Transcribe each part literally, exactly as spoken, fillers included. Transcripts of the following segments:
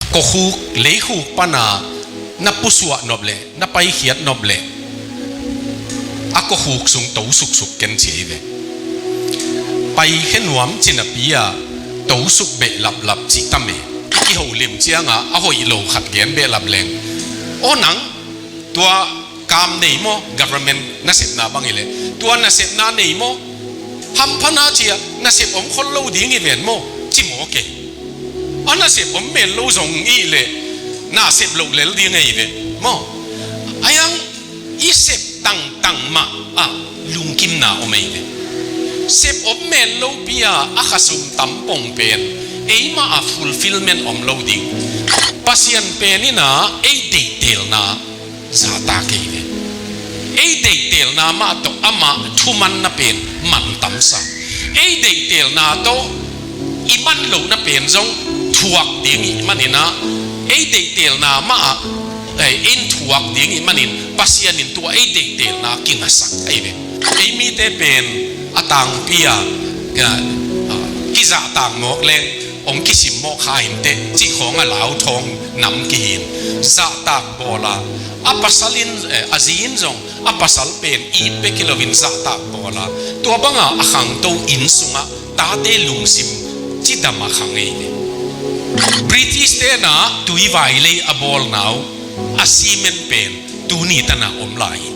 Kawkhuk, leikhuk pana na pusuah nop leh, na paikhiat nop leh, a kawkhuk sung to suksuk ken ci ahi ve. Paikhia nuam ci napi-a to suk behlaplap cih tam e. Kiho lim cianga a hoih lo khat gen behlap leng, aw nang, tua kam nei maw, government nasepna bang hileh, tua nasepna nei maw, hampha na cia nasep om khol lo ding hi ven maw, ci maw kei. A nasep om mel lo zong i leh, nasep loh lel ding ahi ve maw. Ahi hang i sep tangtang mah ah lungkimna om ahi ve. Sep om mel lopi-a a khasum tam pong pen eimah ah fulfillment om lo ding. Pasian pen in ah ei deihtelna zahtak ahi ve. Ei deihtelna mah tawh amah thumanna pen mantamsa. Ei deihtelna tawh i man lohna pen zong thuak ding ih manin ah, ei deihtelna mah ah, eh, in thuak ding ih manin Pasian in tua ei deihtelna kingasak ahi ve. Ei mite pen a tangpi-a, ah, kizahtak mawk leng hong kisim mawk kha inteh cih khawng a lauthawng nam kihin zahtak bawl a, a pasal in, eh, a zi in zong a pasal pen it bek hi loin zahtak bawl a, tua banga a khangto inn sungah tate lungsim cidam a khang ahi ve. British-te na tuivai lei a bawlna uh a cement pen tuni tana om lai hi.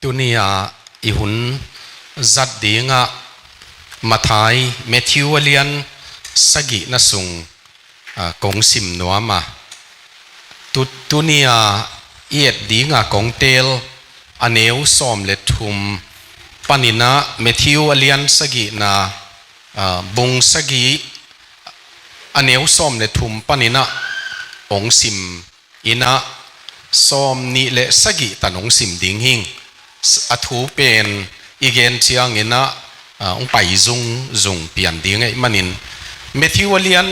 Tuni-a i hun zat dingah Matthai, Matthew a lian sagihna sung, ah, kong sim nuam a. Tu, tuni-a i et dinga kong teel a neu sawm le thum paninah Matthew a lian sagihna, ah, bung sagih a neu sawm le thum paninah hong sim inah sawm nih le sagih tan hong sim ding hing. A thu pen i gen cianginah, ah, hong pai zungzung pian ding ahih manin Matthew a lian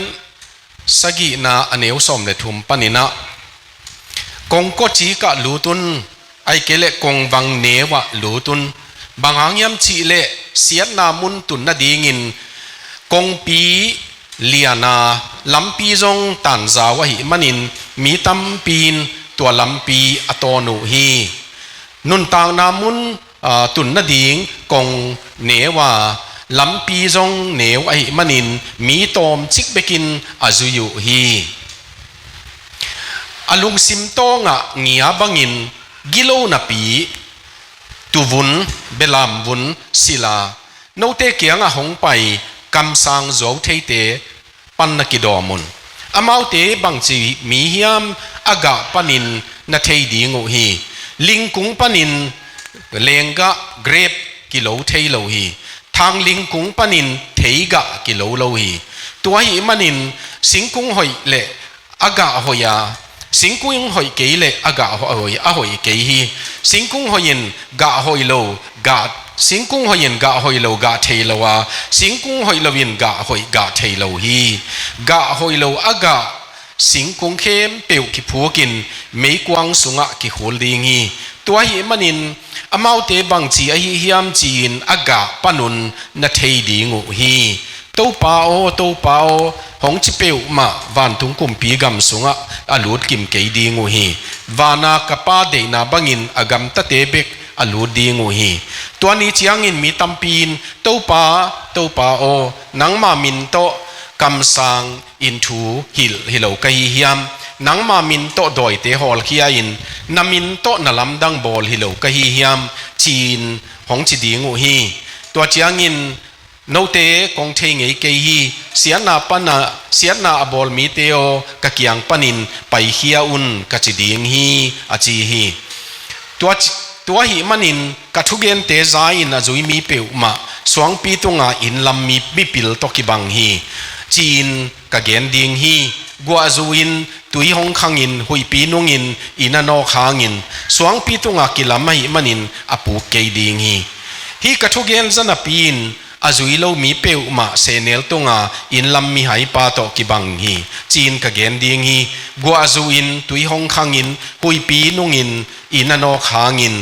sagihna a neu sawm le thum paninah kongkaw cikah lut un, ahih kei leh kongvang neuah lut un. Bang hang hiam cihleh siatna mun tun nadingin kongpi liana lampi zong tanzau ahih manin mi tampi in tua lampi a tawn uh hi. Nuntakna mun, aa, tun nading kong neu a, lampi zong neu ahih manin mi tawmcik bekin a zui uh hi. A lungsim tawngah ngia bangin gilo napi tuvun, belamvun sila, note kiangah hong pai kamsang zuau theite pan na kidawm un. Amaute bangci mi hiam a gah panin na thei ding uh hi. Lingkung panin lenggah, grape, kilo thei lo hi. Thang lingkung panin theigah kilo lo hi. Tua ahih manin singkung hoih le a gah hoih a, singkung hoih kei le a gah hoih, a hoih kei hi. Singkung hoih in gah hoih lo, gah, singkung hoih in gah hoih lo gah thei lo a, singkung hoih lo in gah hoih gah thei lo hi. Gah hoih lo a gah singkung khempeuh kiphukin meikuang sungah kikhul ding hi. Tua ahih manin amaute bangci ahi hiam ci-in a gah panun na thei ding uh hi. Topa aw, Topa aw, hong ci peuhmah vantung kumpi gam sungah a lut kim kei ding uh hi. Vana ka Pa deihna bangin a gamtate bek a lut ding uh hi. Tua ni ciangin mi tampi in, Topa, Topa aw, nangma min tawh kamsang in thu hilh hi lo ka hi hiam? Nangma min tawh dawite hawlkhia in, na min tawh na lamdang bawl hi lo ka hi hiam? Ci-in hong ci ding uh hi. Tua ciangin, note kong thei ngei kei hi, siatna pana, siatna a bawl mite aw, ka kiang panin paikhia un ka ci ding hi, a ci hi. Tua ci, tua ahih manin ka thugente za-in a zui mi peuhmah suangpi tunga inn lam mi, mipil tawh kibang hi, ci-in ka gen ding hi. Guahzu in tui hong khangin huihpi nungin inn a nawk hangin suangpi tunga kilam ahih manin a puk kei ding hi. Hih ka thugen za napi-in a zui lo mi peuhmah sehnel tunga innlam mihaipa tawh kibang hi, ci-in ka gen ding hi. Guahzu in, tui hong khangin, huihpi nungin, inn a nawk hangin,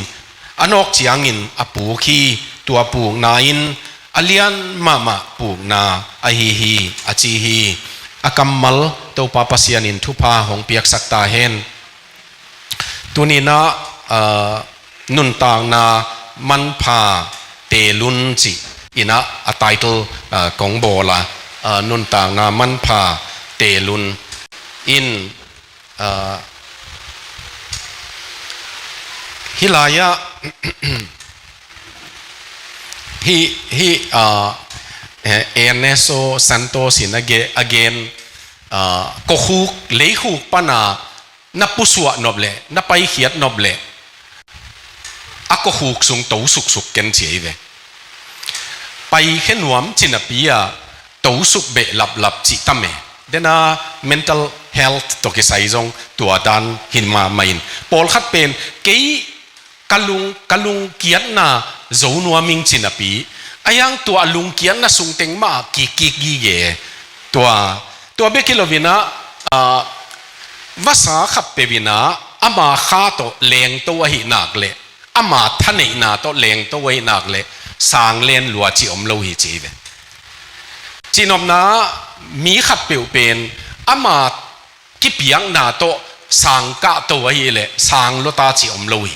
a nawk ciangin a puk hi. Tua pukna in a lian mahmah pukna ahi hi, a ci hi. A kammal Topa Pasian in thupha hong piaksak ta hen. Tuninah, ah, nuntakna manpha telun cih inah a title, ah, kong bawl a, ah, nuntakna manpha telun in, ah, hih lai-ah, hih, hih, ah, eh, Ernesto Santos in a ge-, a gen, ah, kawkhuk, leikhuk pana na pusuah nop leh, na paikhiat nop leh, a kawkhuk sung to suksuk ken ci ei ve. Paikhia nuam ci napi-a to suk behlaplap cih tam e. Dena mental health tawh kisai zong tua dan hi mahmah in. Pawlkhat pen kei ka lung, ka lungkiatna zo nuam ing ci napi, a hiang tua lungkiatna sungteng mah kikkik gige. Tua, tua bek hi loinah, ah, vasa khat peuh inah ama kha tawh lengto ahi nak leh, ama thaneihna tawh lengto ahi nak leh, sang len lua cih om lo hi ci ei ve. Cihnopna, mi khat peuh pen ama kipiakna tawh sang kahto ahih leh sang lua ta cih om lo hi.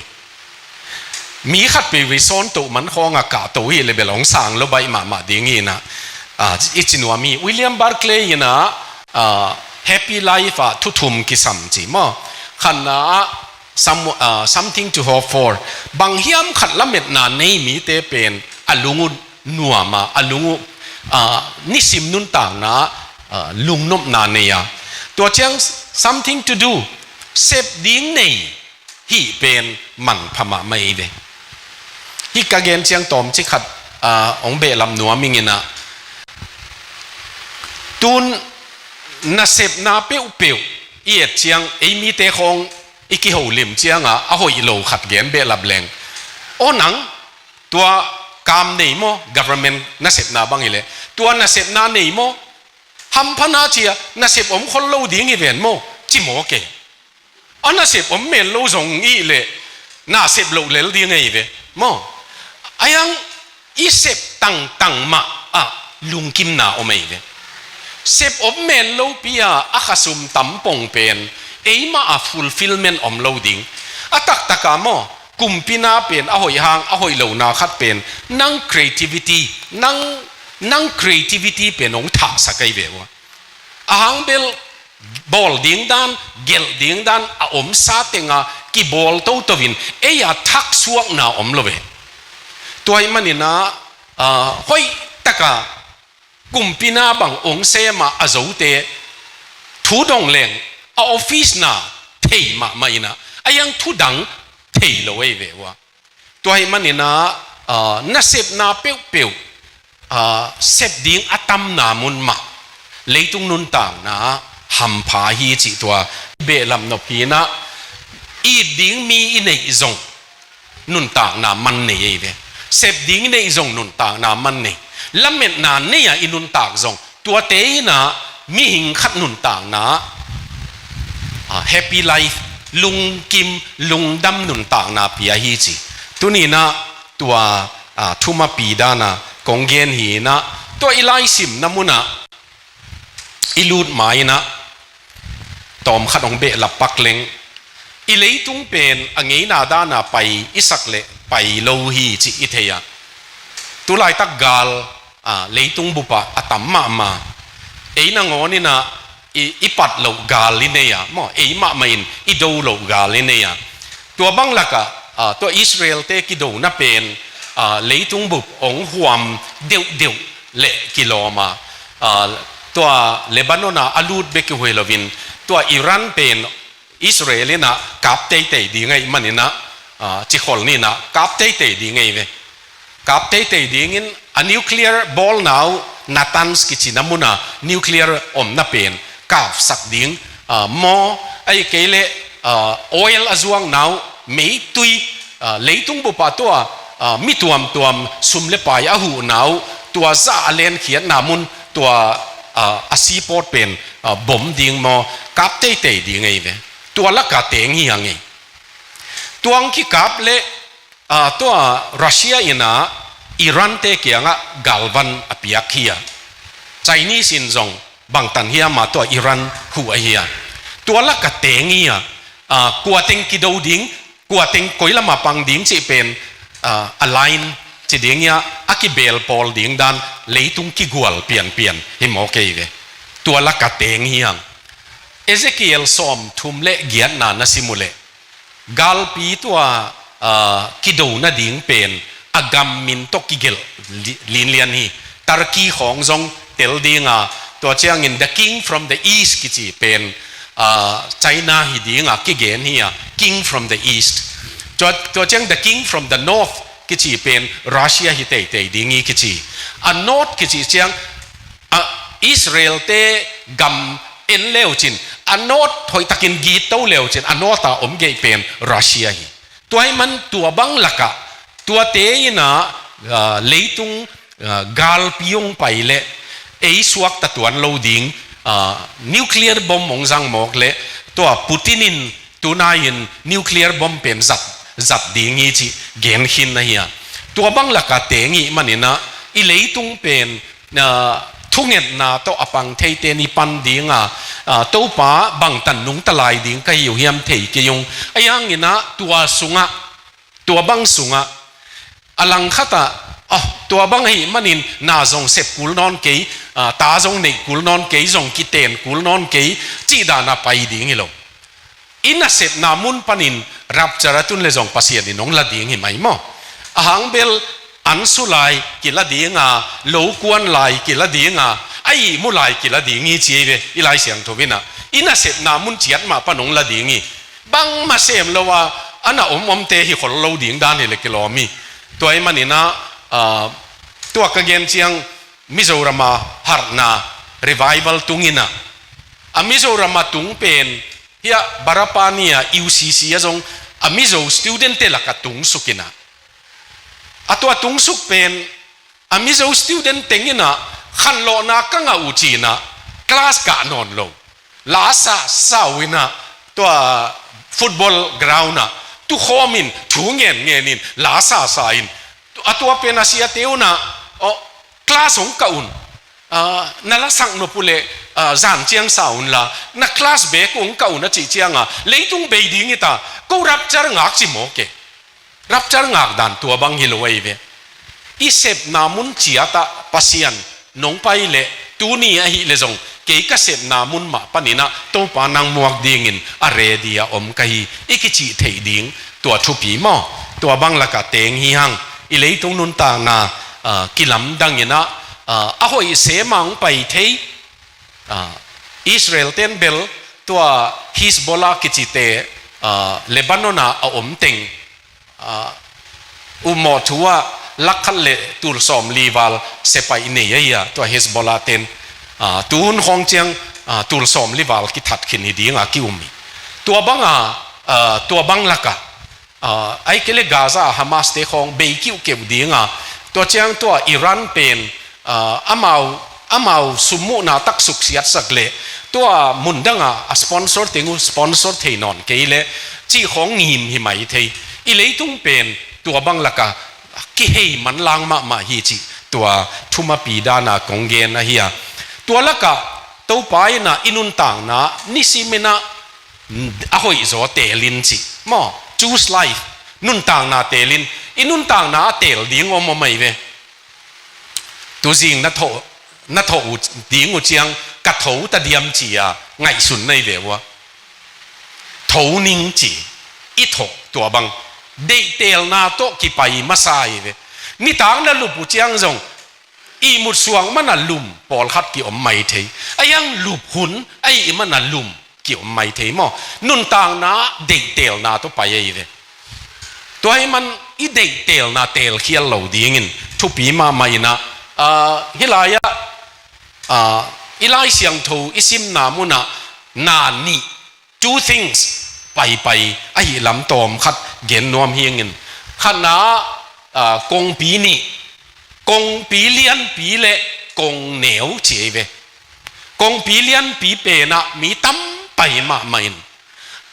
Mi khat peuh vei sawntoh man khawngah kahto ahih leh bel hong sang lua baih mahmah ding hi inah, ah, i ci nuam hi. William Barclay inah, ah, Happy Life ah thu thum kisam ci maw. Khatna ah, some, ah, something to hope for. Bang hiam khat lametna nei mite pen a lung uh nuam a, a lung uh, ah, nisim nuntakna, ah, lungnopna nei a. Tua ciang something to do, sep ding nei hih pen manpha mahmah ei ve. Hih ka gen ciang tawmcik khat, ah, hong behlap nuam ing inah. Tun nasepna peuhpeuh i et ciang ei mite khawng i kiholim cianga a hoih lo khat gen behlap leng. Aw nang, tua kam nei maw, government nasepna bang hi leh? Tua nasepna nei maw? Hampha na cia nasep om khol lo ding hi ven maw, ci maw ke. A nasep om men lo zong i leh nasep loh lel ding ei ve maw. A hiang i sep tangtang mah ah lungkimna om ei ve. Sep om men lopi-a a khasum tam pong pen eimah a fulfillment om lo ding. A taktakah maw, kumpina pen a hoih hang a hoih lona khat pen nang creativity, nang, nang creativity pen hong thahsak ei ve ua. A hang bel bawl ding dan, gelh ding dan a omsa tenga kibawl toto in ei a thaksuakna om lo ve. Tua ahih maninah, ah, hoihtaka kumpina bang hong sema a zote thu dong leng a office na thei mahmah inah, a hiang thu dang thei lo ei ve ua. Tua ahih maninah, ah, nasepna peuhpeuh, ah, sep ding a tamna mun mah leitung nuntakna hampha hi cih tua behlap nop hi inah, it ding mi i neih zong nuntakna man nei ei ve. Sep ding i neih zong nuntakna man nei. Lametna nei-a i nuntak zong tuate inah mihing khat nuntakna, ah, happy life, lungkim, lungdam nuntakna pia hi ci. Tuninah tua, ah, thumapi dana kong gen hi inah, tua i laisimna munah i lut ma inah tawmkhat hong behlap pak leng. I leitung pen a ngeina dana pai i sak leh pai lo hi cih i thei a. Tulaitak gal, ah, leitung bupah a tam mahmah. Ei nangawn inah i, i pat loh gal i nei a maw, ei mahmah in i do loh gal i nei a. Tua bang lakah, ah, tua Israel-te kidona pen, ah, leitung bup hong huam deuhdeuh leh kilawm a, ah, tua Lebanon a a lut bek hi loin, tua Iran pen Israel inah kap teitei ding ahih maninah, ah, cikhol ninah kap teitei ding ei ve. Kap teitei dingin a nuclear bawlna uh Natanz kicina muna nuclear omna pen kapsak ding, ah, maw, ahih kei leh, ah, oil a zuakna uh, meitui, ah, leitung bupa tua, ah, mi tuamtuam sum le pai a huhna uh, tua zah a lenkhiatna mun, tua, ah, a seaport pen, ah, bom ding maw, kap teitei ding ei ve. Tua laka teng hi hang ei. Tuang kikap le, ah, tua Russia ina Iran te kiangah galvan a piak hi a. Chinese in zong bangtan hiama tua Iran hu ahi a. Tua laka teng hi a, ah, kua teng kido ding, kua teng koi lama pang ding cih pen, ah, a line ci ding hi a, a kibel pawl ding dan leitung kigual pianpian hi maw kei ve. Tua laka teng hi hang. Ezekiel sawm thum le giatna na sim uh leh, galpi tua, ah, kido nading pen a gam min tawh kigelh li-, linlian hi. Turkey khawng zong tel dinga, tua ciangin the king from the east kici pen, ah, China hi dinga kigen hi a, king from the east. Tua, tua ciang the king from the north kici pen Russia hi teitei ding hi kici. A north kici ciang, a Israel te gam en leucin, a north hoihtakin gitto leucin, a north a om gei pen Russia hi. Tua hi man tua bang laka, tuate ina, ah, leitung, ah, galpi hong pai le ei suakta tuan lo ding, ah, nuclear bomb hong zang mawk le tua Putin in tunai in nuclear bomb pen zat, zat ding hi ci gen khin na hi a. Tua bang laka teng hi manina i leitung pen, ah, thungetna tawh a pang theite ni pan dinga, ah, Topa bangtan nungta lai ding ka hi uh hiam thei kei ung. Ahi hangina tua sungah, tua bang sungah, a langkhata, ah, tua bang ahi manin na zong sep kul nawn kei, ah, ta zong neih kul nawn kei, zong kiten kul nawn kei, cih dana pai ding hi lo. I nasepna mun panin rapture a tun le zong Pasian in hong la ding hi mai maw? A hang bel an su lai kila dinga, lo kuan lai kila dinga, a ihmu lai kila ding hi ci ei ve, i Lai Siangtho ina. I nasepna mun ciat mah pan hong la ding hi. Bangmah sem lo a, a na om omte hi khol lo ding dan hi le kilawm hi. Tua hi manina, ah, tua ka gen ciang Mizorama harhna revival tungina, a Mizorama tung pen, hia Barapani a U C C a zong a Mizo student te laka tung sukina. A tua tung suk pen, a Mizo student tengina khanlawhna ka ngah uh cina, class kah nawn lo. La sa sa uh ina, tua football ground ah tukhawmin, thu ngen ngenin, la sa sa in. A tua pen a siate una, oh, class hong kah un. Ah, na lasak nop uh leh, ah, zan ciang sa unla, na class bek uh hong kah un a cih cianga, leitung bei ding hi ta, ko rapture ngak ci mawk e. Rapture ngak dan tua bang hi lo ahi ve. I sepna mun ciatah Pasian nong pai leh, tuni ahih leh zong kei ka sepna mun mah paninah Topa nang muak dingin a ready a om ka hi, i kicih theih ding tua thupi maw? Tua bang lakah teng hi hang. I leitung nuntakna, ah, kilamdanginah, ah, a hoih sema hong pai thei, ah, Israel ten bel tua Hezbollah kicite, ah, Lebanon ah a om teng, ah, upmawh thu ah lakh khat le tul sawm li val sepaih nei ahi a, tua Hezbollah ten, ah, tuhun khawng ciang, ah, tul sawm li val kithat khin hi dinga ki-um hi. Tua banga, ah, tua bang lakah, ah, ahih kei leh Gaza ah Hamas te khawng bei kiuhkeuh dinga, tua ciang tua Iran pen, ah, amau, amau summuhna tak suksiatsak leh tua mundanga a sponsor teng uh sponsor thei nawn kei leh cih khawng ngim hi mai thei. I leitung pen tua bang lakah kihei manlang mahmah hi cih tua thumapi dana kong gen ahi a. Tua lakah Topa inah i nuntakna nisiminah a hoihzaw telin cih maw? Choose life. Nuntakna telin. I nuntakna a tel ding om om ahi ve. Tuzing na thawh, na thawh uh ding uh ciang ka tho ta diam ci-a ngaihsun na hi ve uh a. Tho ning ci, i thawh tua bang deihtelna tawh kipai masa ahi ve. Nitak na lup uh ciang zong ihmut suang mana lum pawlkhat ki-om mai thei. A iang lup hun a ih mana lum ki-om mai thei maw? Nuntakna deihtelna tawh pai ahi ve. Tua hi man i deihtelna telkhial lo dingin thupi mahmah inah, ah, hih lai-ah, ah, i Lai Siangtho i simna munah na nih, two things, paipai ahi lam tawm khat gen nuam hingin. Khatna, ah, kongpi nih, Kongpi lianpi le kong neu ci ei ve. Kongpi lianpi penah mi tam pai mahmah in,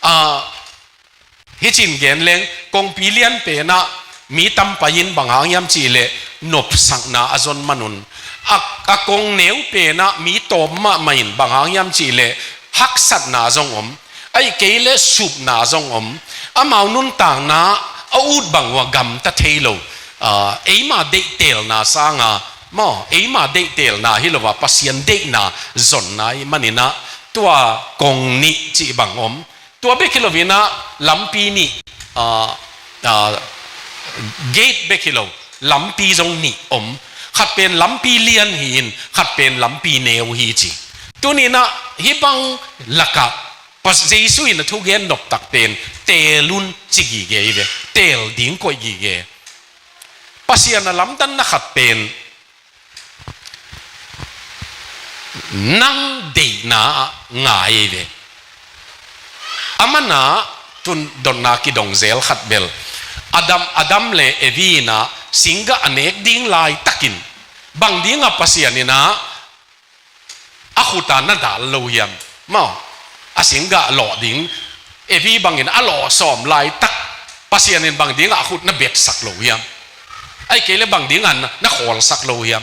ah, hicin gen leng, kongpi lian penah mi tam pai in bang hang hiam cihleh nopsakna a zon manun, a, a kong neu penah mi tawm mahmah in bang hang hiam cihleh haksatna zong om, ahih kei leh supna zong om. Amau nuntakna a ut bang uh a gamta thei lo, ah, eima deihtelna sanga maw, eima deihtelna hi lo a Pasian deihna zonna ahih maninah tua kong nih cih bang om. Tua bek hi loinah lampi nih, ah, ah, gate bek hi lo, lampi zong nih om. Khat pen lampi lian hi-in khat pen lampi neu hi ci. Tuninah hih bang lakah Pas-, Jesu in a thugen noptak pen teel un ci gige hi ve. Teel ding koih gige. Pasian a lamdanna khat pen nang deihna ah ngai ei ve. A manah tun dotna kidong zel khat bel, Adam, Adam le Evi inah singgah a nek ding laitakin bang dingah Pasian inah a khutah na dal lo hiam? Maw, a singgah lawh ding Evi bangin a lawh sawm laitak Pasian in bang dingah a khut na betsak lo hiam? Ahih kei leh bang dingah na, na khawlsak lo hiam?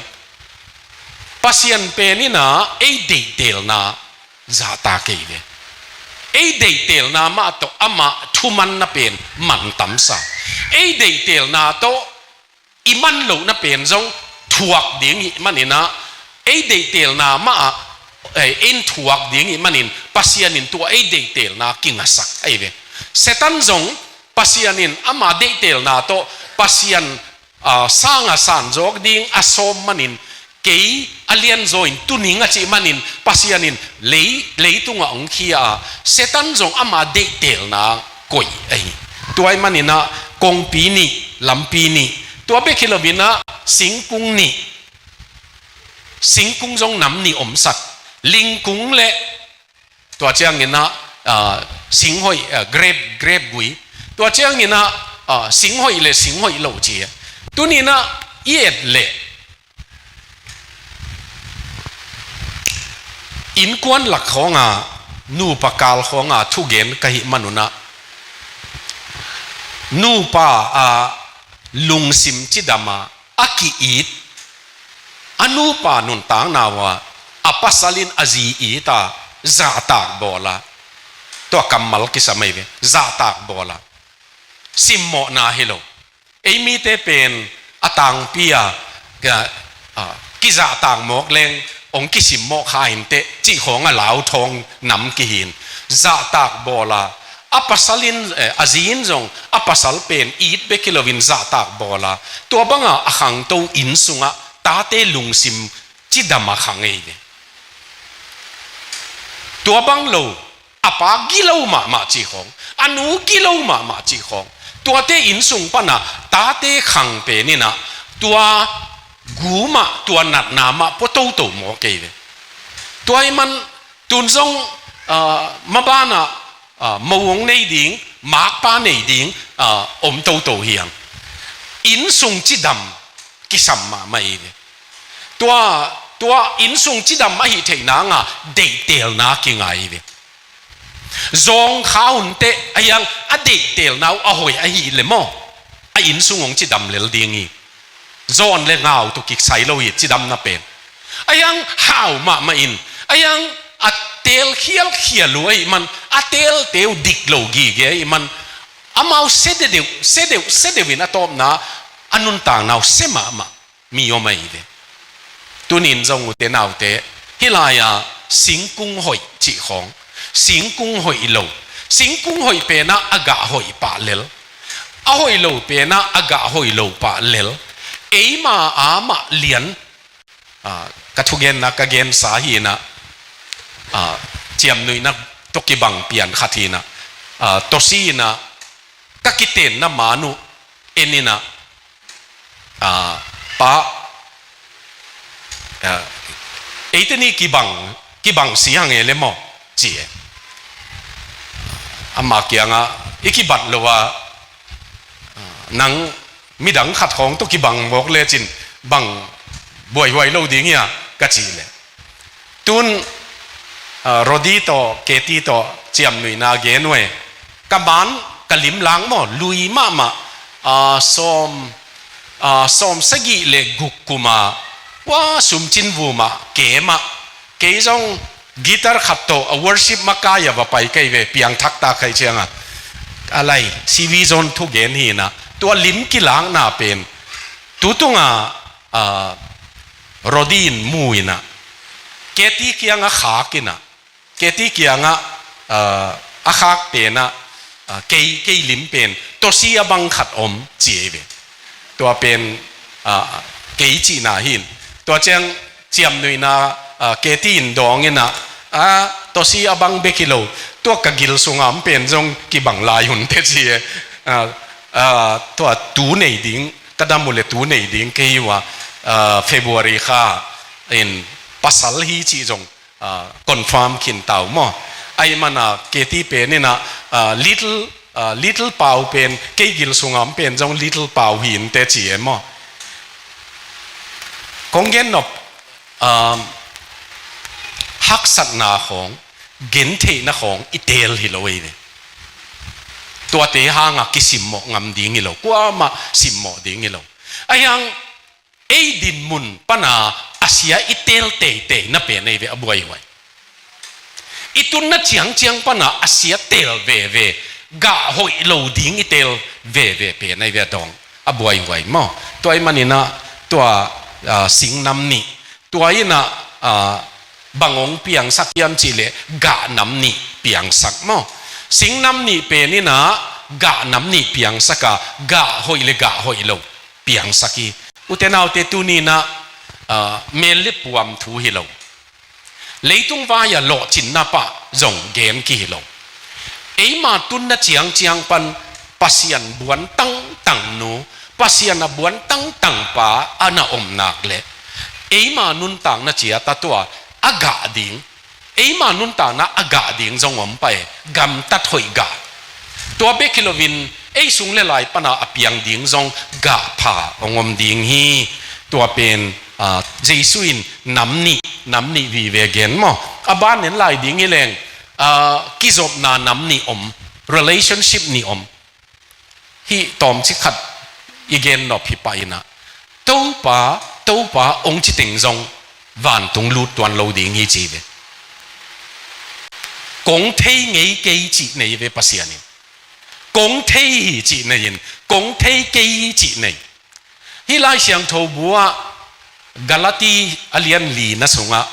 Pasian pen inah ei deihtelna zahtak ei ve. Ei deihtelna mah tawh amah thumanna pen mantamsa. Ei deihtelna tawh i man lohna pen zong thuak ding hih maninah, ei deihtelna mah ah, eh, in thuak ding hih manin Pasian in tua ei deihtelna kingasak ahi ve. Satan zong Pasian in ama deihtelna tawh Pasian, ah, sanga sanzawk ding a sawm manin, kei a lianzaw in tuning a cih manin Pasian in lei, leitungah hong khia a, Satan zong ama deihtelna koih ahi. Tua ahih maninah kongpi nih, lampi nih, tua bek hi loinah singkung nih, singkung zong nam nih omsak, lingkung le tua cianginah, ah, singhoih, ah, grape, grape gui, tua cianginah, ah, singhoih le singhoih lo ci. Tuninah i et leh innkuan lak khawnga, nupa kal khawnga thugen ka hih manunah, nupa, ah, lungsim cidama a ki-it, a nupa nuntakna uh ah a pasal in a zi it a, zahtak bawl a, tua kammal kisam ahi ve, zahtak bawl a, simmawhna hi lo. Ei mite pen a tangpi a, ka, a, kizahtak mawk leng hong kisimmawh kha inteh cih khawng a lauthawng nam kihin, zahtak bawl a, a pasal in, eh, a zi in zong a pasal pen it bek hi loin zahtak bawl a, tua banga a khangto inn sungah tate lungsim cidam a khang ei ve. Tua bang lo, a pa gilo mahmah cih khawng, a nu gilo mahmah cih khawng, tuate inn sung pana tate khang pen inah tua gu mah, tua natna mah pua toto mawk ei ve. Tua ahih man tun zong, ah, mabanah, ah, mo hong nei ding, makpa nei ding, ah, om toto hi hang. Inn sung cidam kisam mahmah ei ve. Tua, tua inn sung cidam ahih theih nanga deihtelna kingai hi ve. Zawng kha unteh, ahi hang a deihtelna uh a hoih ahih leh maw, a inn sung hong cidam lel ding hi. Zawn le ngau tawh kisai lo hi cidamna pen. Ahi hang hau mahmah in, ahi hang a teel khialkhial uh ahih man, a teelte uh dik lo gige ahih man, amau sia deuh, sia deuh, sia deuh in a tawpna a nuntakna uh sia mahmah mi om ahi ve. Tunin zong ute naute, hih lai-a singkung hoih cih khawng, singkung hoih lo, singkung hoih penah a gah hoih pah lel, a hoih lo penah a gah hoih lo pah lel, eima amah lian, ah, ka thugenna ka gensa hinah, ah, ciamnuihna tawh kibang pian khat hinah, ah, tawsi inah ka kitenna man uh en inah, ah, pa, ah, eite nih kibang, kibang si hang e le maw, ci e. Ama kiangah i kibat lo a, ah, nang midang khat khawng tawh kibang mawk lecin bang buaihuai lo ding hia ka cih leh. Tun, ah, Rodi tawh, Katie tawh, ciamnuihna gen uh e. Ka man, ka limlang maw, lui mahmah, ah, sawm, ah, sawm sagih le guk kuma, ua sumcin vuma, kema, kei zong guitar khat tawh a worship makai a va pai kei ve, piangthak ta khai cianga. A lai, C V zone thu gen hi na, tua lim kilakna pen. Tutunga, ah, Rodi in mu ina. Katie kianga khak ina. Katie kianga, ah, a khak pena, ah, kei, kei lim pen. Tosi a bang khat om ci ei ve. Tua pen, ah, kei cihna hin. Tua ciang ciamnuihna, ah, Katie in dawng ina, ah, tosi a bang bek hi lo, tua ka gil sunga om pen zong kibang lai hun te ci e. Ah, ah, tua tu nei ding, ka dam uh le tu nei ding kei uh a, ah, February kha in pasal hi cih zong, ah, confirm khin tau maw. Ai mana Katie pen ina, ah, little Ah, little pau pen, kei gil sunga om pen zong little pau hi in te ci e maw. Kong gen nop, um, haksatna khawng, gentheihna khawng i teel hi lo ei ve. Tuate hanga kisimmawh ngam ding hi lo, kuamah simmawh ding hi lo. Ahiang, ei dinmun pana a sia i teel teitei na pen ei ve a buaihuai. I tunna ciangciang pana a sia teel veve, gah hoih lo ding i teel veve pen ei ve a dawng a buaihuai maw. Tua i manina tua, ah, singnam nih. Tua ina, ah, bang hong piangsak hiam cih leh gah nam nih piangsak maw. Singnam nih pen ina gah nam nih piangsak a, gah hoih le gah hoih lo piangsak hi. Ute naute tuni ina, ah, mel le puam thu hi lo. Leitung vai-a lawhcinna pah zong gen ki hi lo. Eima tunna ciangciang pan Pasian buan tangtang nu, Pasian a buan tangtang pa a na om nak leh eima nuntakna ciat a tua a gah ding, eima nuntakna a gah ding zong om pah e, gamtat hoih gah. Tua bek hi loin ei sung le lai pana a piang ding zong gah pha hong om ding hi. Tua pen, ah, Jesu in nam nih, nam nih vive gen maw. A ban en lai ding hi leng, ah, kizopna nam nih om, relationship nih om. Hih tawmcik khat i gen nop hi pah ina. Topa, Topa hong ci teng zong vantung lut tuan lo ding hi ci ve. Kong thei ngei kei cih nei ve Pasian in. Kong thei hi cih nei in, kong thei kei hi cih nei. Hih Lai Siangtho bu ah Galati a lian li na sungah,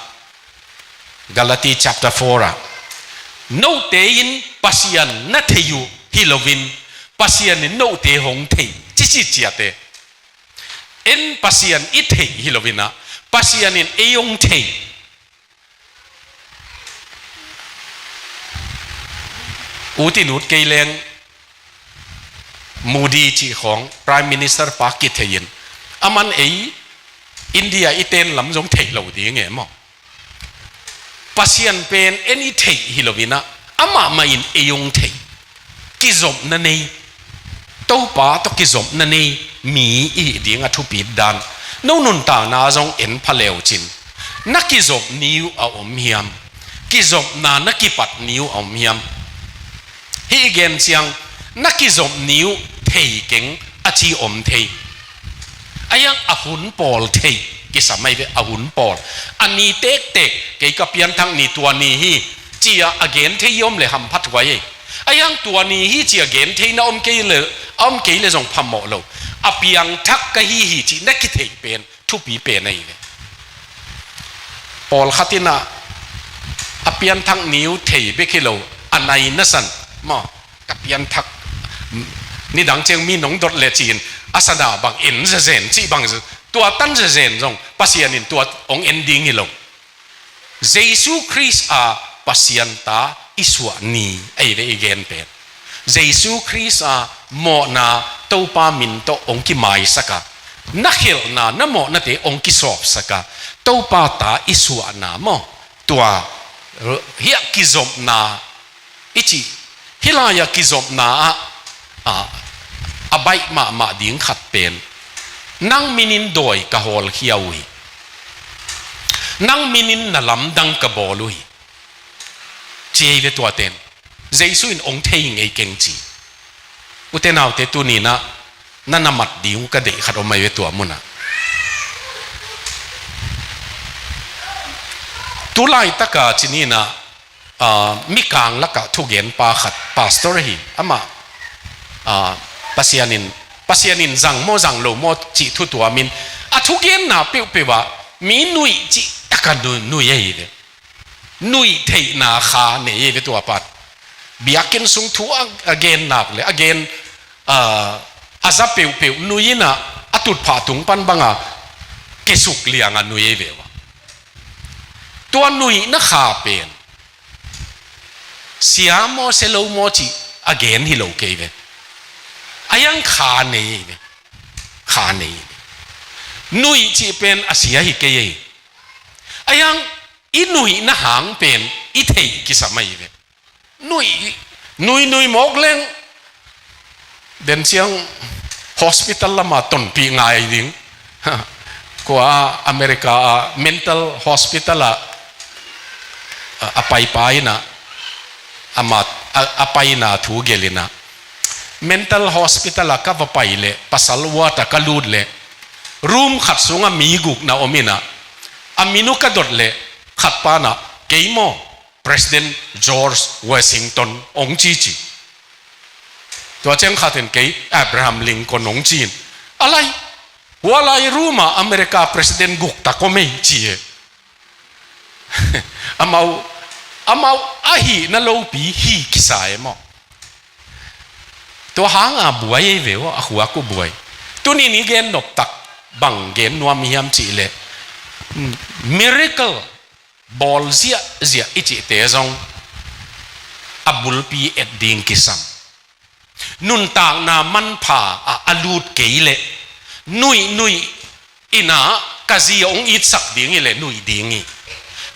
Galati chapter four ah, note in Pasian na thei uh hi loin, Pasian in note hong thei, cici ciate. En Pasian i thei hi loin ah, Pasian in ei hong thei. Ut in ut kei leng, Modi cih khawng Prime Minister pa kithei in, aman ei India i ten lam zong thei lo ding e maw. Pasian pen en i thei hi loin ah, amah mah in ei hong thei. Kizopna nei, Topa tawh kizopna nei mi i hih ding a thupit dan. No nuntakna zong en pha leu cin, na kizop ni uh a om hiam? Kizopna na kipat ni uh a om hiam? Hih i gen ciang, na kizop ni uh thei keng a ci om thei. Ahiang a hun pawl thei kisam ahi ve, a hun pawl. A ni tektek, kei ka pianthak ni tua ni hi, ci-a a gen thei i om le hamphat huai ei. Ahiang tua ni hi ci-a gen thei na om kei le, a om kei le zong phamawh lo. A piangthak ka hi hi ci na kitheih pen thupi pen ahi ve. Pawlkhat in ah a pianthak ni uh thei bek hi lo, a nai na san maw, ka pianthak, nidang ciang mi nong dot le ci-in a sana bang en zezen cih bang, tua tan zezen zong Pasian in tua hong en ding hi lo. Jesu Khrist a Pasian ta i suah ni ahi ve i gen pen. Jesu Khrist a mawhna Topa min tawh hong kimaisak a, na khelhna, na mawhnate hong kisawpsak a, Topa ta i suahna maw? Tua, hiah kizopna i cih, hih lai-ah kizopna ah, ah, a baih mahmah ding khat pen, Nang minin dawi ka hawlkhia uh hi. Nang minin na lamdang ka bawl uh hi. Ci ei ve tuate'n. Jesu in ong thei ngei keng ci. Ute naute, tuni-in ah na na mat ding uh ka deih khat om ei ve tua munah. Tu laitaka ci ni-in ah, aa, mikang lakah thugenpa khat, pastor hi, amah, aa, Pasian in, Pasian in zang maw, zang lo maw cih thu tuamin, a thugenna peuhpeuh ah mi nuih cih taka nu-, nuih ahi ve. Nuih theihna kha nei ahi ve tua pan. Biakinn sung thu a, a gen nak le, a gen, aa, a za peuhpeuh nuih in ah, a tutphah tung pan banga kesuk lianga nuih ahi ve ua. Tua nuihna kha pen sia maw, sia lo maw cih a gen hi lo kei ve. A hiang kha nei ve. Kha nei ve. Nuih cih pen a sia hi kei ei. A hiang i nuihna hang pen i theih kisam ahi ve. Nuih, nuih, nuih mawk leng den ciang hospital lama tonpih ngai ding. Kua America a mental hospital ah, a, a paipa in ah, ama, a, a paina thu gelh in ah, mental hospital ah ka va pai leh, pasal ward ah ka lut leh, room khat sungah mi guk na om in ah, a min uh ka dot leh, khat pan ah, "Kei maw, President George Washington," ong ci ci. Tua ciang khat in, "Kei Abraham Lincoln," ong ci in. A lai, hua lai room ah America President guk tak om ei ci e. Amau, amau ahihna lopi hi kisa e maw. Tua hanga buai ei ve ua, a khuak uh buai. Tuni-in i gen nop tak bang gen nuam hiam cih leh, miracle bawl ziahziah i cihte zong a bulpi et ding kisam. Nuntakna manpha ah a lut kei leh, nuih nuih in ah ka zi ong itsak ding hi leh nuih ding hi.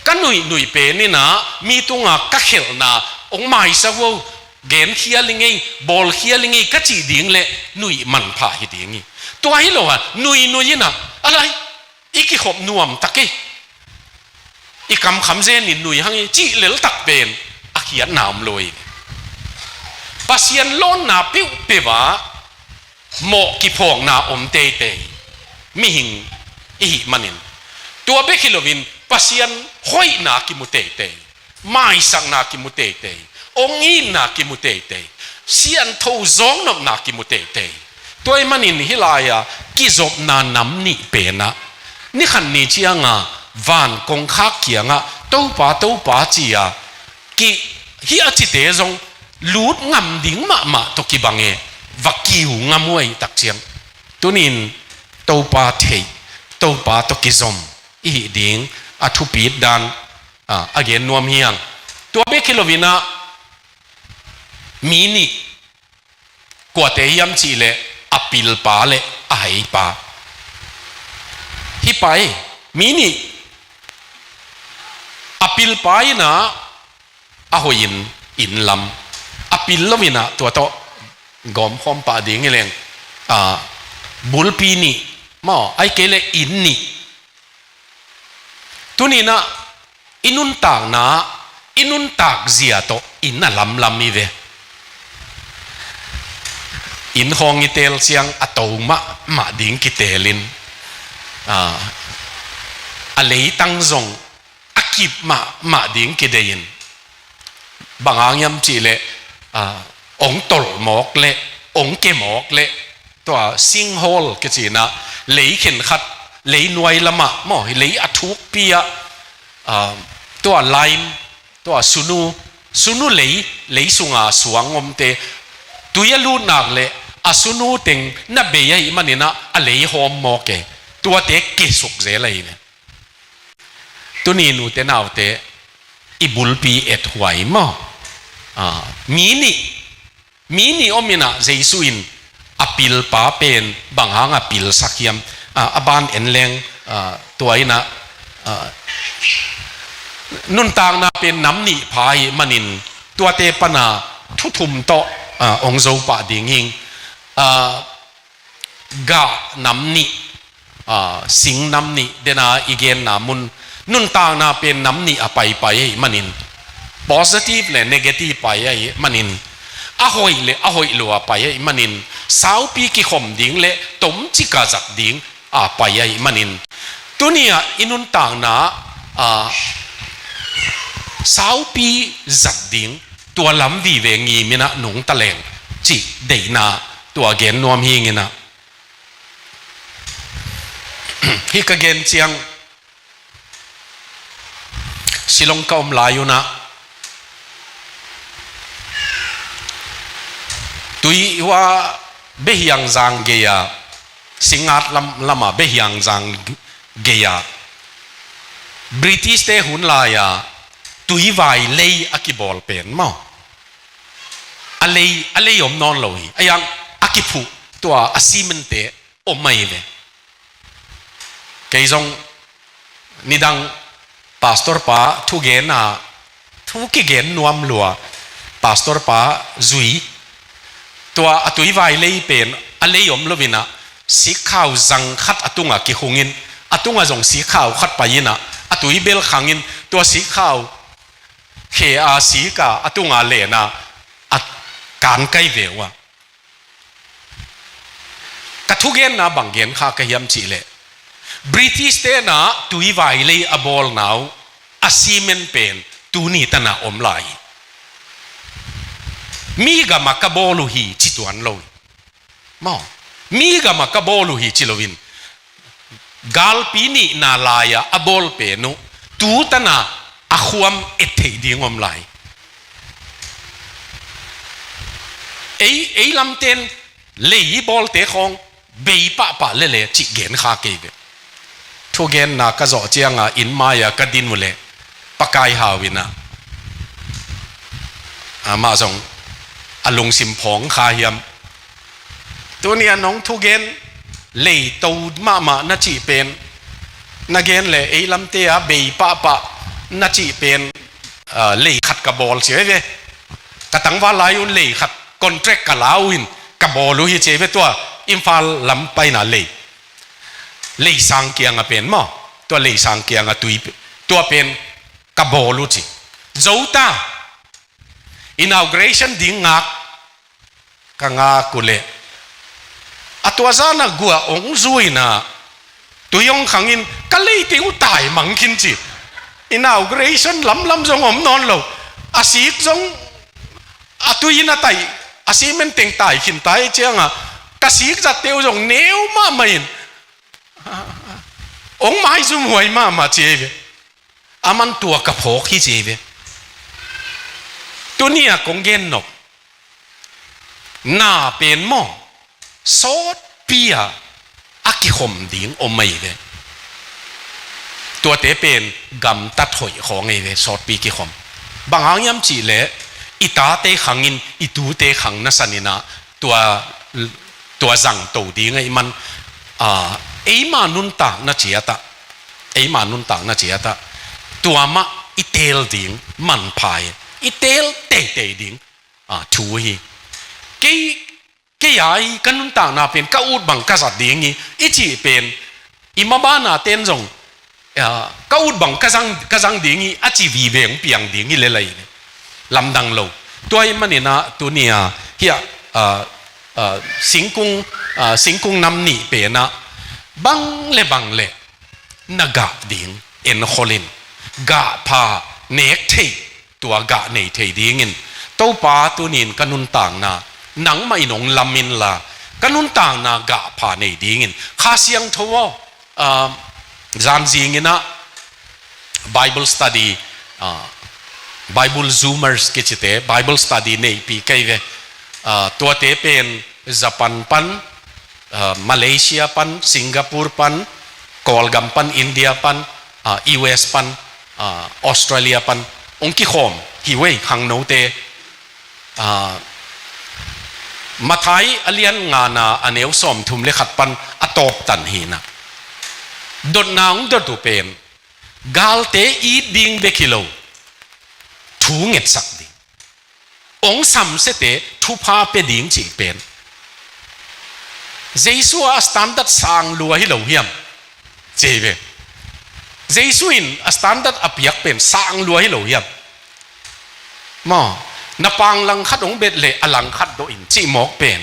Ka nuih nuih pen in ah mi tunga ka khelhna ong maisak vo, gen khial i ngei, bawl khial i ngei ka cih ding leh nuih manpha hi ding hi. Tua hi lo a, nuih nuih in ah, a lai, i kikhop nuam tak ei. I kamkham zen in nuih hang i cih lel tak pen a khiatna om lo hi. Pasian lawnna peuhpeuh ah mawh kiphawkna om teitei mihing i hih manin, tua bek hi loin Pasian hoihna kimu teitei, maisakna kimu teitei, ong itna kimu teitei, siangtho zawngnopna kimu teitei. Tua ahih manin hih lai-a kizopna nam nih pen ah, ni khat ni cianga van kongkhak kiangah, "Topa, Topa," ci-a kihih a cite zong lut ngam ding mahmah tawh kibang e, va kiu ngam uh ahih tak ciang, tuni-in Topa theih, Topa tawh kizom i hih ding a thupit dan, a, a gen nuam hi hang. Tua bek hi loin ah, mi nih, kuate hiam cih leh a pilpa le a haipa. Hih pa ei, mi nih, a pilpa in ah a hoih in inn lam, a pil lo in ah tua tawh gawmkhawm pah ding hi leng, a, bulpi nih maw, ahih kei leh inn nih. Tuni-in ah i nuntakna, i nuntak zia tawh inn a lamlam hi ve. Inn khawng i teel ciang a to mahmah ding kiteelin, a, a leitang zong a kip mahmah ding kideihin, bang hang hiam cih leh, a, ong tolh mawk leh, ong ke mawk leh, tua sinkhole kici-in ah, lei khenkhat, lei nuai lamah maw, lei a thukpi ah, a, tua lime, tua sunu, sunu lei, lei sunga suang omte, tui a lut nak leh a sunu teng na bei ahih manin ah a lei hawm mawk e. Tuate kesuk zel ahi ve. Tuni-in ute naute, i bulpi ethuai maw? A, mi nih, mi nih om in ah Jesu in a pilpa pen bang hanga pilsak hiam? A, a ban en leng, a, tua in ah, a, nuntakna pen nam nih pha ahih manin tuate pana thu thum tawh, a, ong zo pah ding hing. A, gah nam nih, ah, sing nam nih dena i genna mun, nuntakna pen nam nih a paipai ahih manin, positive le negative pai ahih manin, a hoih le a hoih lo a pai ahih manin, saupi kikhom ding le tomcik a zat ding a pai ahih manin, tuni-ah i nuntakna, ah, saupi zat ding, tua lam vive ngimin ah nungta leng cih deihna tua gen nuam hi ing in ah. Hih ka gen ciang Shillong ka om lai un ah tui hua Behiangzang gei-a, Singngat lam, lam ah Behiangzang gei-a, British-te hun lai-a tuivai lei a kibawl pen maw, a lei, a lei om nawn lo hi. A yang a kiphuh tua a cement-te om ahi ve. Kei zong nidang pastor pa thugen a, thu kigen nuam lua, pastor pa zui, tua a tuivai lei pen a lei om lo in ah, sikkhau zang khat a tungah kikhungin, a tungah zong sikkhau khat pai in ah, a tui bel khangin, tua sikkhau khe a sik a, a tungah len a, a kankai ve uh a. Ka thugenna bang gen kha ka hiam cih leh, British-te'n ah tuivai lei a bawlna uh a cement pen tuni tan ah om lai hi. Mi gam ah ka bawl uh hi ci tuan lo hi. Maw, mi gam ah ka bawl uh hi ci loin, galpi nihna lai-ah a bawl pen uh tu tan ah a khuam et theih ding om lai. Ei, ei lamte'n lei i bawlte khawng bei pahpah lele cih gen kha kei ve. Thugenna ka zawh ciang a inn mai-ah ka din uh leh, Pa Kai Hau in ah, amah zong a lungsim phawng kha hiam? Tuni-a nong thugen, leito mahmah na cih pen, na gen leh ei lamte ah bei pahpah na cih pen, ah, lei khat ka bawl ci ve. Ka tangval lai un lei khat contract ka la uh in ka bawl uh hi ci ve, tua Imphal lam paina lei, Leisang kiang ah pen maw, tua Leisang kiang ah tui pe-, tua pen ka bawl uh ci. Zo ta, inauguration ding ngak ka ngak uh leh, a tua zan ah guah ong zui in ah, tui ong khangin ka leite uh tai mang khin ci. Inauguration lamlam zong om nawn lo. A sik zong a tui in a tai, a cement teng tai khin tai ciang a, ka sik zatte uh zong neu mahmah in, ong maizumhuai mahmah ci ei ve. Aman tua ka phawk hi ci ei ve. Tuni-a kong gen nop, na pen maw, sawtpi-a a kikhom ding om ahi ve. Tuate pen gamtat hoih khawng ahi ve, sawtpi kikhom. Bang hang hiam cih leh, i tate khangin, i tute khang na sanin ah, tua, tua zangto ding ahih man, ah, eima nuntakna ciat ah, eima nuntakna ciat ah, tua mah i teel ding manpha hi, i teel teitei ding, ah, thu hi. Kei, kei a hi ka nuntakna pen ka ut bang ka zat ding hi, i cih pen, i mabanna ten zong, ah, ka ut bang ka zang, ka zang ding hi, a ci vive hong piang ding hi lel ahi ve. Lamdang lo. Tua ahih manin ah, tuni-a, hiah, ah, ah, singkung, ah, singkung nam nih pen ah, bang le bang le, na gah ding enkhol in, gah pha nek theih, tua gah nei thei dingin, Topa tuni-in ka nuntakna, nangmah in hong lam inla, ka nuntakna gah pha nei dingin, Kha Siangtho aw, ah, zanzing in ah Bible study, ah, Bible Zoomers kicite, Bible study neihpih kei ve. Ah, tuate pen Japan pan, ah, Malaysia pan, Singapore pan, Kawlgam pan, India pan, ah, U S pan, ah, Australia pan, hong kikhawm hi ve, khangnote. Ah, Matthai a lian ngana a neu sawmthum le khat pan a tawptan hi in ah, dotna hong dot uh pen, galte it ding bek hi lo, thu ngetsak ding, hong samsiate thupha pia ding cih pen, Jesu a standard sang lua hi lo hiam? Ci hi ve. Jesu in a standard a piak pen sang lua hi lo hiam? Maw, na pang langkhat hong bet leh a langkhat dawh in cih mawk pen,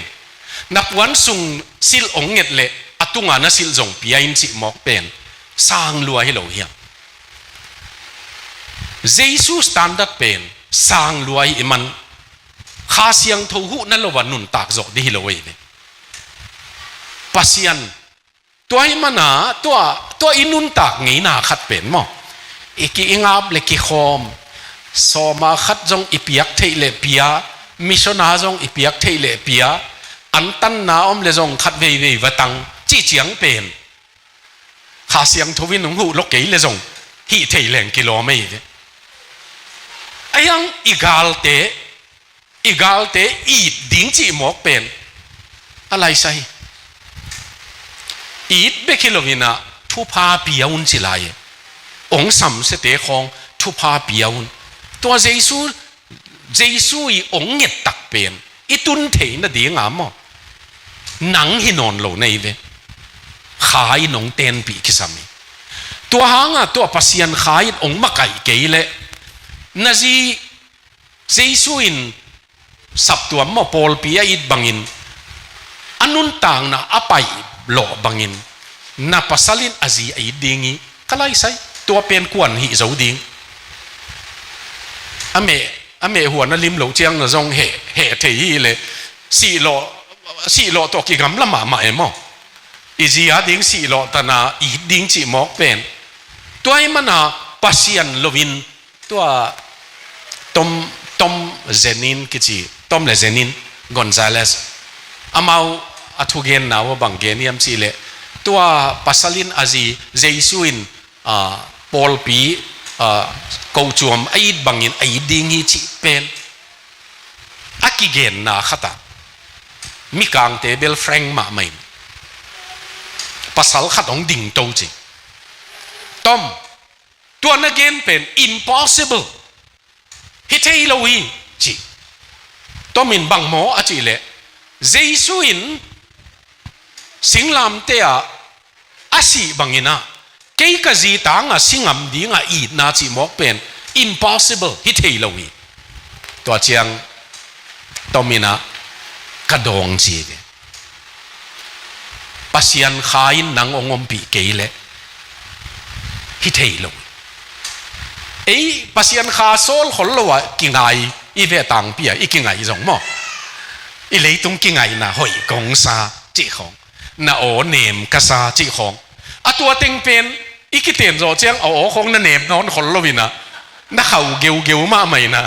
na puan sung silh hong nget leh a tunga na silh zong pia in cih mawk pen sang lua hi lo hiam? Jesu standard pen sang lua hi man, Kha Siangtho huhna lo a nuntak zawh dih hi lo hi ve. Pasian, tua hi mana, tua, tua i nuntak ngeina khat pen maw, i ki i ngap le kikhawm, sawma khat zong i piak theih le pia, misiona zong i piak theih le pia, antanna om le zong khat veivei va tang, cih ciang pen Kha Siangtho in hong huh lo kei le zong hih thei leng kilawm ei ve. Ahi hang i galte, i galte it ding cih mawk pen a laisa hi. It bek hi lo in ah, thupha pia un ci lai e. Hong samsiate khawng thupha pia un. Tua Jesu, Jesu i hong nget tak pen i tun theih nadinga maw, nang hi nawn lo na hi ve. Kha in hong tenpih kisam hi. Tua hanga tua Pasian Kha in hong makaih kei leh, na zi Jesu in saptuam maw, pawlpi a it bangin, a nuntakna a paih lawh bangin, na pasal in a zi a it ding hi, ka laisai, tua pen kuan hih zo ding. A meh, a meh huan a lim loh ciang na zong heh, heh thei hi leh, sihlawh, sihlawh tawh kigamla mahmah e maw. I zi a ding sihlawh tana it ding cih mawk pen. Tua hi mana Pasian lo in, tua Tom, Tom Zenin kici, Tom le Zenin Gonzalez, amau a thugenna uh a bang gen hiam cih leh, tua pasal in a zi Jesu in, ah, pawlpi, ah, kochuam a it bangin a it ding hi cih pen a kigenna khatah Mikangte bel frank mahmah in, pasal khat hong dingto ci. Tom, tua na gen pen impossible, hi thei lo hi, ci. Tom in bang maw a cih leh, Jesu in singlamteh ah a sih bangin ah, kei ka zi tangah si ngam dingah itna cih mawk pen impossible, hi thei lo hi. Tua ciang Tom in ah, ka dawng ci hi. Pasian Kha in nang hong ompih kei leh hi thei lo. Ei, Pasian Kha sawl khol lo ah kingai i ve tangpi ah i kingaih zong maw, i leitung kingaihna hoih kong sa cih khawng, na aw nem ka sa cih khawng, a tua teng pen i kiten zawh ciang a aw khawng na nem nawn khol lo in ah, na khauh geugeu mahmah in ah,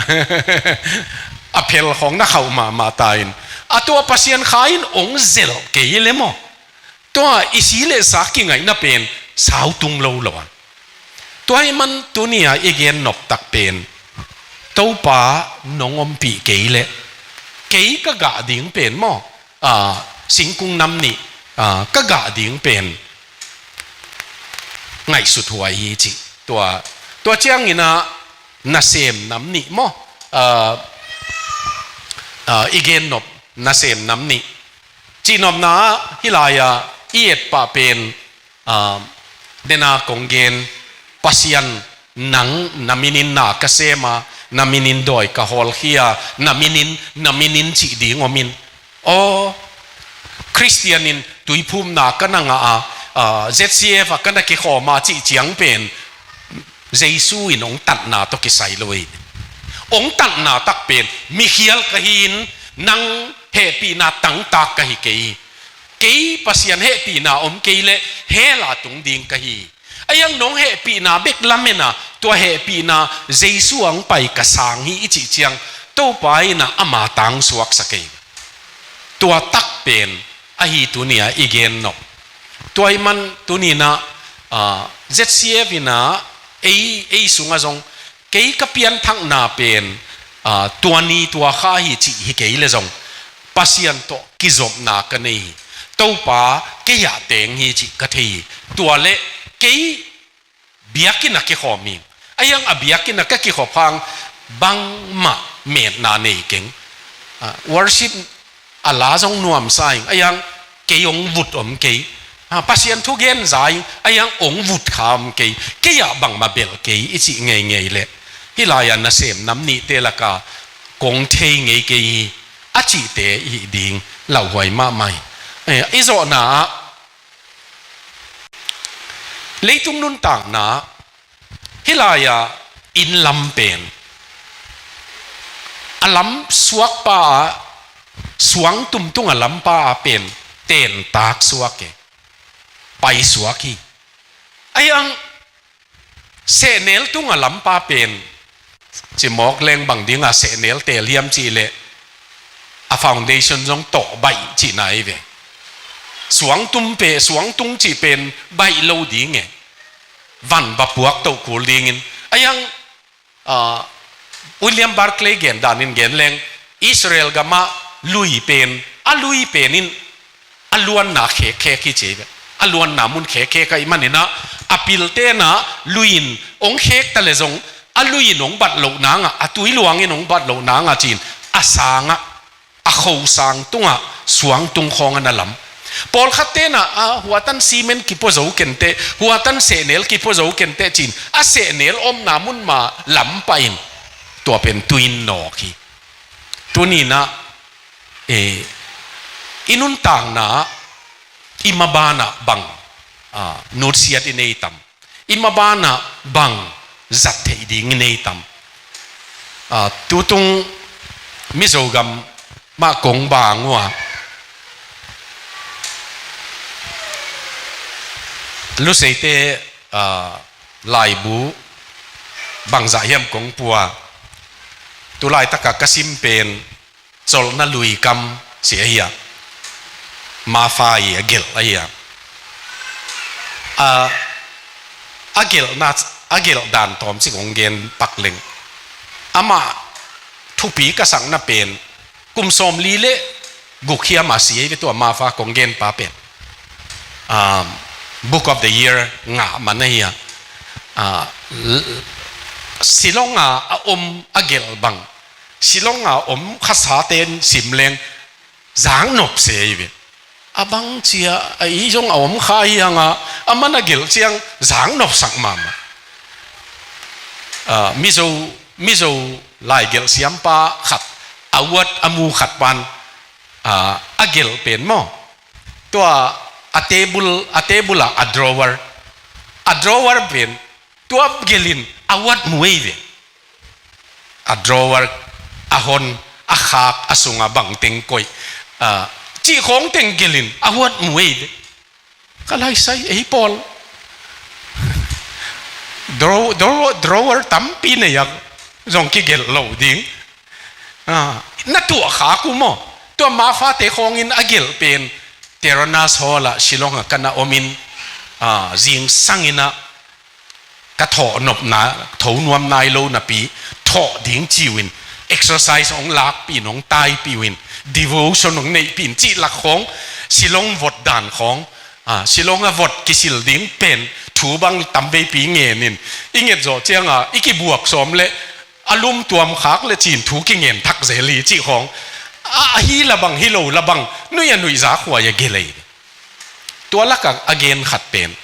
a phel khawng na khauh mahmah ta in, a tua Pasian Kha in hong zelh kei le maw, tua i si le sa kingaihna pen sau tung lo lo a. Tua hi man tuni a i gen nop tak pen, Topa nong ompih kei leh, kei ka gah ding pen maw, ah, singkung nam nih, ah, ka gah ding pen ngaihsut huai hi ci. Tua, tua ciangin ah nasem nam nih maw, ah, ah, i gen nop nasem nam nih. Cihnopna ah hih lai-ah i etpah pen, ah, dena kong gen, Pasian, nang na minin na ka sem a, na minin dawi ka hawlkhia, na minin, na minin cih ding om in. Aw, Khristian in tuiphumna ka na ngah a, ah, Z C F ah ka na kikhawm a cih ciang pen, Jesu in hong tatna tawh kisai lo hi. Hong tatna tak pen, mikhial ka hi in, nang hehpihna tangtak ka hi kei. Kei Pasian hehpihna om kei leh hell ah tung ding ka hi. Ahi hang nong hehpihna bek lamen a, tua hehpihna Jesu ah hong pai ka sang hi i cih ciang, Topa in ah ama tangsuaksa kei. Tua tak pen ahi tuni a i gen nop. Tua hi man tuni in ah, ah, Z C F in ah ei, ei sungah zong kei ka pianthakna pen, ah, tua ni tua kha hi cih hi kei le zong, Pasian tawh kizopna ka nei hi. Topa kei ah teng hi cih ka thei hi. Tua le kei biakinn ah kikhawm hi. Ahi hang a biakinn ah ka kikhop hang bangmah metna nei keng. Ah, worship a la zong nuamsa ing. Ahi hang kei hong vut om kei. Ah, Pasian thu gen za ing, a hiang ong vut kha om kei, kei ah bangmah belh kei i cih ngeingei leh, hih lai-ah nasem nam nihte lakah kong thei ngei kei hi, a cihte i hih ding lauhuai mahmah hi. Eh, i zawhna ah, leitung nuntakna ah, hih lai-ah inn lam pen a lam suakpa ah, suangtum tung a lampa ah pen tentak suak e, pai suak hi. A hiang sehnel tung a lampa pen, cimawk leng bang dinga sehnel teel hiam cih leh, a foundation zong tawh baih cihna hi ve. Suangtum pe, suangtung cih pen baih lo ding e. Van va puak toh kul dingin. A hiang, ah, William Barclay gen danin gen leng, Israel gamah lui pen, a lui pen in a luanna khekkhek hi ci ve. A luanna mun khekkhek ahih manin ah, a pilte'n ah lui in ong khek ta leh zong, a lui in ong bat loh nangah, a tui luang in ong bat loh nangah ci-in, a sangah, a khosang tungah suangtung khawng a na lam. Pawlkhatte'n ah, a, huatan cement kipua zo kenteh, huatan sehnel kipua zo kenteh ci-in, a sehnel omna mun mah lam pah in, tua pen tui in nawk hi. Tuni-in ah, eh, i nuntakna ah, i maban ah bang, ah, nutsiat i nei tam? I maban ah bang zat theih ding i nei tam? Ah, tutung Mizogam mah kong bang uh a, Luseite, ah, laibu bangzah hiam kong pua. Tulaitak ah ka sim pen Cawlhna Lui Kam ci ahi a, Mafia i a gelh ahi a. A, a gelhna, a gelh dan tawmcik hong gen pak leng. Amah thupi ka sakna pen kum sawmli le guk hiam a si ahi ve, tua Mafia kong genpa pen. Um, Book of the Year ngah man ahi a. Ah, l-, Shillong a a om a gelh bang, Shillong a om khasate in sim leng zaknop se ahi ve. A bang ci a, a, ei zong a om kha hi hang a, aman a gelh ciang zaknop sak mahmah. Ah, Mizo, Mizo laigelh siampa khat, award a mu khat pan, ah, a gelh pen maw, tua a table, a table ah a drawer, a drawer pen tua gelh in award mu ahi ve. A drawer, a hon, a khak, a sungah bangteng koih, ah, cih khawng teng gelh in award mu ahi ve. Ka laisai, ei pawl. Draw-, draw-, drawer tampi nei a, zong kigelh lo ding. Ah, na tuah khak uh maw. Tua Mafia-te khawng in a gelh pen, Tyrannus Hall ah, Shillong ah ka na om in, ah, zingsang in ah, ka thawh nopna, tho nuam nai lo napi, thawh ding ci uh in, exercise hong lakpih in, hong taipih uh in, devotion hong neihpih in, cih lak khawng, Shillong vot dan khawng, ah, Shillong a vot kisil ding pen, thu bang tamveipi ngen in, i nget zawh ciang a, i kibuak sawm leh, a lum tuam khak leh ci-in thu kingen thak zel hi cih khawng, a, a hi la bang, hi lo la bang, nuih a nuihza khuai a gelh ei. Tua lakah a gen khat pen,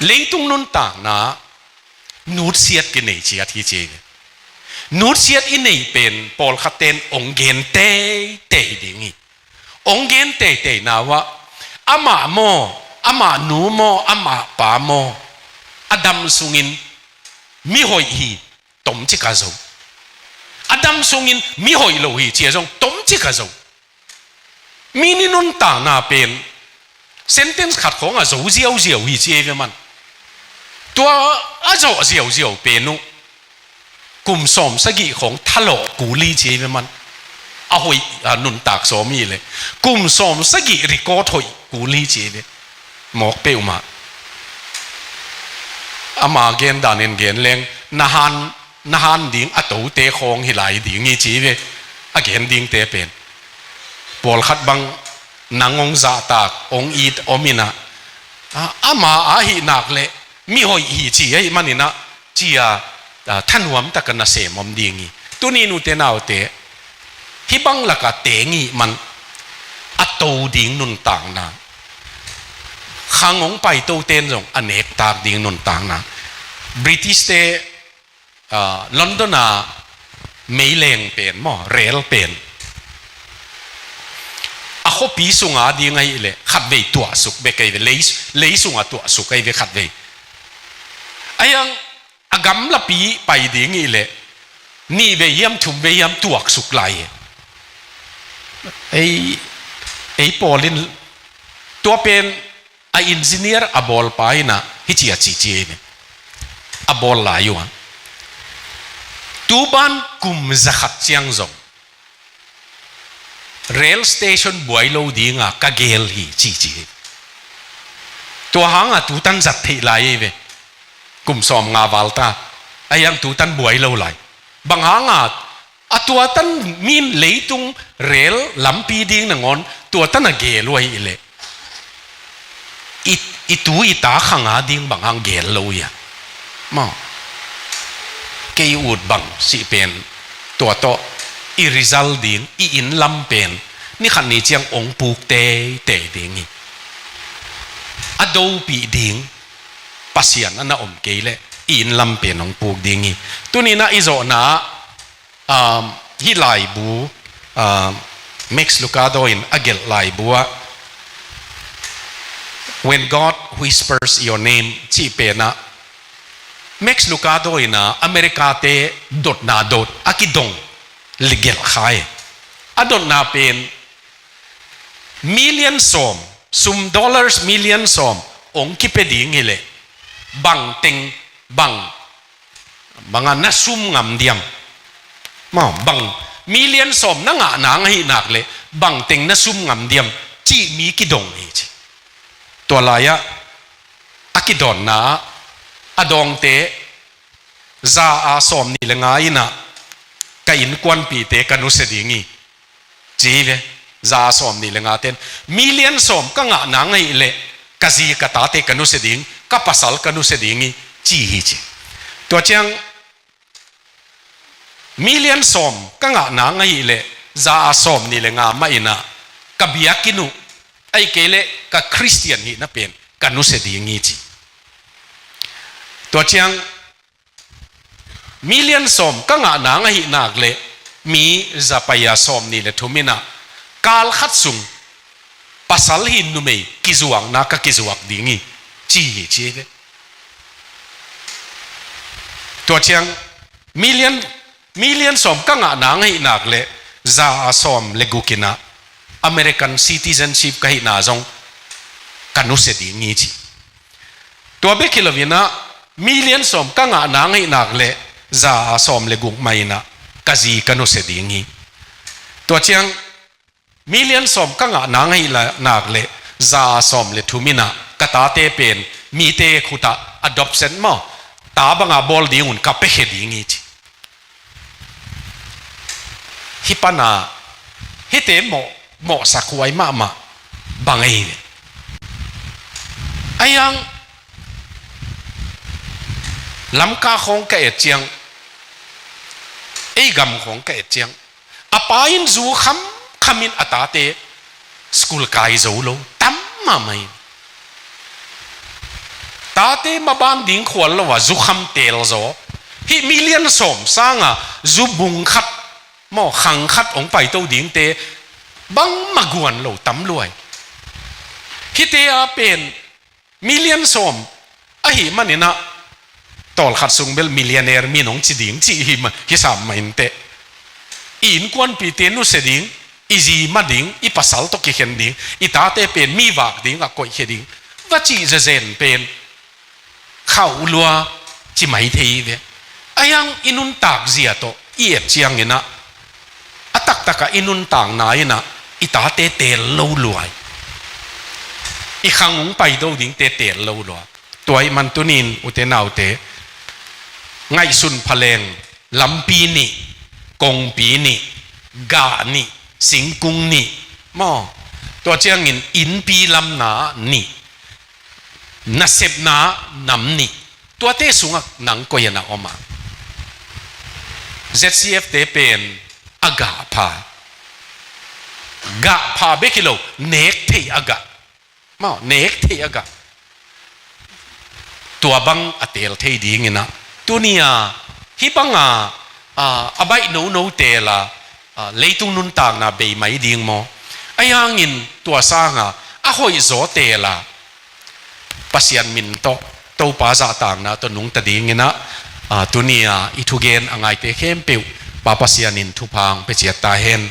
leitung nuntakna nutsiat kinei ciat hi ci hi. Nutsiat i neih pen pawlkhatte'n ong gen teitei ding hi. Ong gen teitei na uh ah, amah maw, amah nu maw, amah pa maw, a dam sungin mihoih hi, tomcik a zo. A dam sungin mihoih lo hi ci a zong tomcik a zo. Mi ni nuntakna pen sentence khat khawng a zo ziauziau hi ci ei ve man. Tua a zawh ziauziau pen uh kum sawmsagih khawng thalawh kul hi ci ei ve man. A hoih, a nuntak sawm hi leh kum sawmsagih record hoih kul hi ci ei ve. Mawk peuhmah. Ama gen danin gen leng, na han, na han ding a tote khawng hi lai ding hi ci ve. A gen dingte pen. Pawlkhat bang nang hong zahtak, hong it om in ah, a, ama a hih nak leh mihoih hi ci ahih manin ah, ci-a, a, thanuam takin nasem om ding hi. Tuni nute naute, hih bang lakah teng i hih man, a to ding nuntakna. ang hong paitote in zong a nektak ding nuntakna. British te, ah, London a meileng pen maw, rel pen, a khuapi sunga ding ahih leh khatvei tuahsuk bek ahi ve, lei, lei sunga tuahsuk ahi ve khatvei. Ahi hang a gamlapi pai ding hi leh nihvei hiam thumvei hiam tuaksuk lai hi. Ei, ei pawl in tua pen a engineer a bawlpa in a hici a cici hi ve. A bawl lai uh a, tu ban kum zakhat ciang zong rail station buai lo dinga ka gel hi cici hi. Tua hanga tutan zat theih lai hi ve. Kum sawmnga val ta, ahi hang tutan buai lo lai. Bang hanga a tuatan min leitung rel lampi ding nangawn tuatan a gel uh ahih leh i, i tu i ta khanga ding bang hang gel lo uh hia? Maw, kei ut bang sih pen tua tawh i result ding, i inn lam pen ni khat ni ciang ong puk teitei ding hi. A dopih ding Pasian a na om kei leh i inn lam pen ong puk ding hi. Tuni-in ah i zawhna ah, um, hih laibu, um, Max Lucado in a gelh laibu ah When God Whispers Your Name cih pen ah Max Lucado in ah America te dotna dot a kidong le gelh kha hi. A dotna pen million sawm, sum dollars million sawm ong kipia ding hi leh bang teng, bang, bang a na sum ngam diam? Maw, bang million sawm na ngah nang ahih nak leh bang teng na sum ngam diam cih mi kidong hi ci. Tua lai-ah a kidawnna ah a dawngte za a sawmnih le nga in ah ka innkuanpihte ka nusia ding hi ci hi ve. Za a sawmnih le nga ten million sawm ka ngah nang ahih leh ka zi ka tate ka nusia ding, ka pasal ka nusia ding hi ci hi ci. Tua ciang million sawm ka ngah nang ahih leh za a sawmnih le nga mah in ah ka biakinn uh, ahih kei leh ka Khristian hihna pen ka nusia ding hi ci. Tua ciang million sawm ka ngah nang ahih nak leh mi za pai a sawmnih le thum in ah kal khat sung pasal hi numei kizuakna ka kizuak ding hi ci hi ci hi ve. Tua ciang million, million sawm ka ngah nang ahih nak leh za a sawm le guk in ah American citizenship ka hihna zong ka nusia ding hi ci. Tua bek hi lo in ah million sawm ka ngah nang ahih nak leh za a sawm le guk mah in ah ka zi ka nusia ding hi. Tua ciang million sawm ka ngah nang ahih la-, nak leh za a sawm le thum in ah ka tate pen mite khut ah adoption maw, ta banga bawl ding un ka piakhia ding hi ci. Hih pan a hihte mawh, mawhsak huai mahmah bang ahi ve. Ahi hang Lamka khawng ka et ciang, ei gam khawng ka et ciang, a pa in zu khamkham in a tate school kai zo lo tam mahmah hi. Tate maban ding khual lo a zu kham teel zaw. Hih million sawm sanga zu bung khat maw, khang khat hong paito dingte bangmah guan lo tam lua hi. Hihte a pen million sawm ahih manin ah tawlkhat sung bel millionaire mi nong ci ding cih hi ma, hi sam mah inteh. I innkuanpihte nusia ding, i zi ma ding, i pasal tawh kikhen ding, i tate pen mi vak ding a koihkhia ding, va cih zezen pen khauh lua ci mai thei hi ve. Ahi hang i nuntak zia tawh i et ciangin ah a taktak ah i nuntakna in ah i tate teel lo lua hi. I khang hong paito dingte teel lo lua. Tua ahih man tuni-in ute naute, ngaihsun pha leng, lampi nih, kongpi nih, gah nih, singkung nih maw, tua ciangin innpi lamna nih, nasepna nam nih, tuate sungah nang koi-ah na om a? Z C F te pen a gah pha, gah pha bek hi lo, nek theih a gah. Maw, nek theih a gah. tua bang a teel thei dingin ah, tuni-a hih banga, a, a baih nono teel a, a, leitung nuntakna bei mai ding maw? Ahi hangin tua sanga a hoihzaw teel a Pasian min tawh Topa zahtakna tawh nungta dingin ah, a, tuni-a i thugen a ngaite khempeuh Pa Pasian in thupha hong pia ciat ta hen.